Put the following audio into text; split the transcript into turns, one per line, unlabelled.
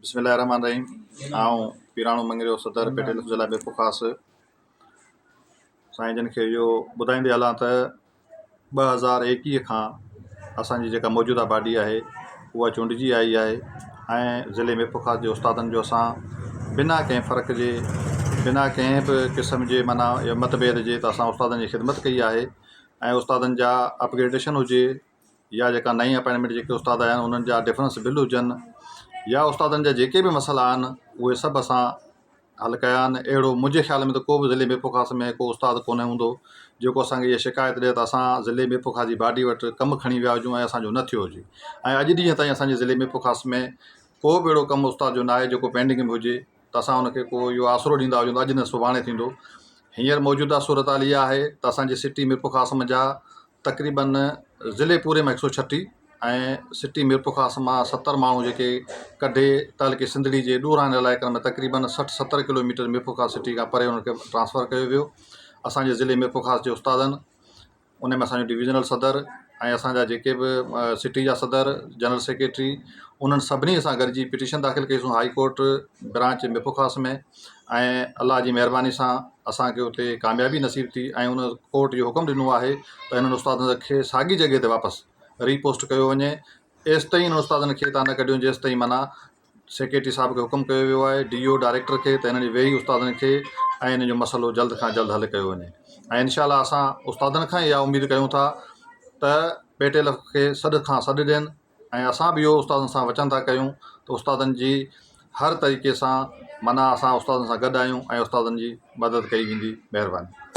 بسم الله الرحمن الرحيم آئون پيراڻو مڱريو صدر پيٽيل ضلع ميرپورخاص سائين جن کي اهو ٻڌائيندي هلان ته 2021 کان اسان جي جيڪا موجوده باڊي آهي اها چونڊجي آئي آهي ۽ ضلعي ميرپورخاص جي استادن جو اسان بنا ڪنهن فرق جي بنا ڪنهن به قسم جي معنيٰ متڀيد جي ته اسان استادن جي خدمت ڪئي آهي ۽ استادن جا اپگريڊيشن هجي يا جيڪا نئين اپائنٽمينٽ جيڪي استاد آيا آهن انهن جا ڊفرنس بل هجن يا استادن جا جيڪي به مسئلا آهن اهي سڀ اسان حل ڪيا آهن اهڙو منهنجي خيال ۾ ته ڪو به ضلعي ميرپورخاص ۾ ڪو استاد ڪونه هوندو جيڪو اسانکي اها شڪايت ڏئي ته اسان ضلعي ميرپورخاص جي باڊي وٽ ڪم کڻي ويا هجون ۽ اسانجو نه ٿيو هجي ۽ اڄ ڏينهن تائين اسانجي ضلعي ميرپورخاص ۾ ڪو به اهڙو ڪم استاد جو نه آهي جيڪو پينڊنگ ۾ هجي ته اسان ان کي ڪو اهو آسرو ڏيندا هجون ته اڄ نه سڀاڻي ٿيندو هينئر موجوده صورتحال اها آهي ته اسانجي سٽي ميرپورخاص منجهان تقريبن ضلعي پوري مان هڪ سو ڇٽيهه ۽ سٽي ميرپورخاص مان 70 ماڻهو جيڪي ڪڍي تعلقي سنڌڙي جي ڏورانهن علائقن ۾ تقريبن 60 70 ڪلوميٽر ميرپورخاص سٽي کان پري انهن کي ٽرانسفر ڪيو ويو. اسان جي ضلعي ميرپورخاص جي استادن ان ۾ اسان جو ڊويزنل صدر ۽ اسان جا جيڪي به سٽي جا صدر جنرل سيڪريٽري انهن سڀني سان گڏجي پٽيشن داخل ڪئيسون هائي ڪورٽ برانچ ميرپورخاص ۾ ۽ الله جي مهرباني سان اسان کي اتي ڪاميابي نصيب ٿي ۽ ان ڪورٽ اهو حڪم ڏنو آهي ته انهن استادن کي ساڳي جڳهه تي واپس ري پوسٽ ڪيو وڃي ايستائين انهن استادن کي هتان نه ڪڍيو جيستائين معنيٰ سيڪريٽري صاحب کي حڪم ڪيو ويو آهي ڊي او ڊائريڪٽر کي ته انهن جي ويهي استادن کي ۽ انهن جو مسئلو جلد کان جلد حل ڪيو وڃي ۽ انشاء الله اسان استادن کان اها اميد ڪيون ٿا ته پي ٽي ايل کي سڏ کان سڏ ڏين ۽ اسان به اهو استادن سان وچن ٿا ڪيون ته استادن جي هر طريقي سان معنيٰ اسان استادن سان گڏ آهيون ۽ استادن جي مدد ڪئي ويندي مهرباني.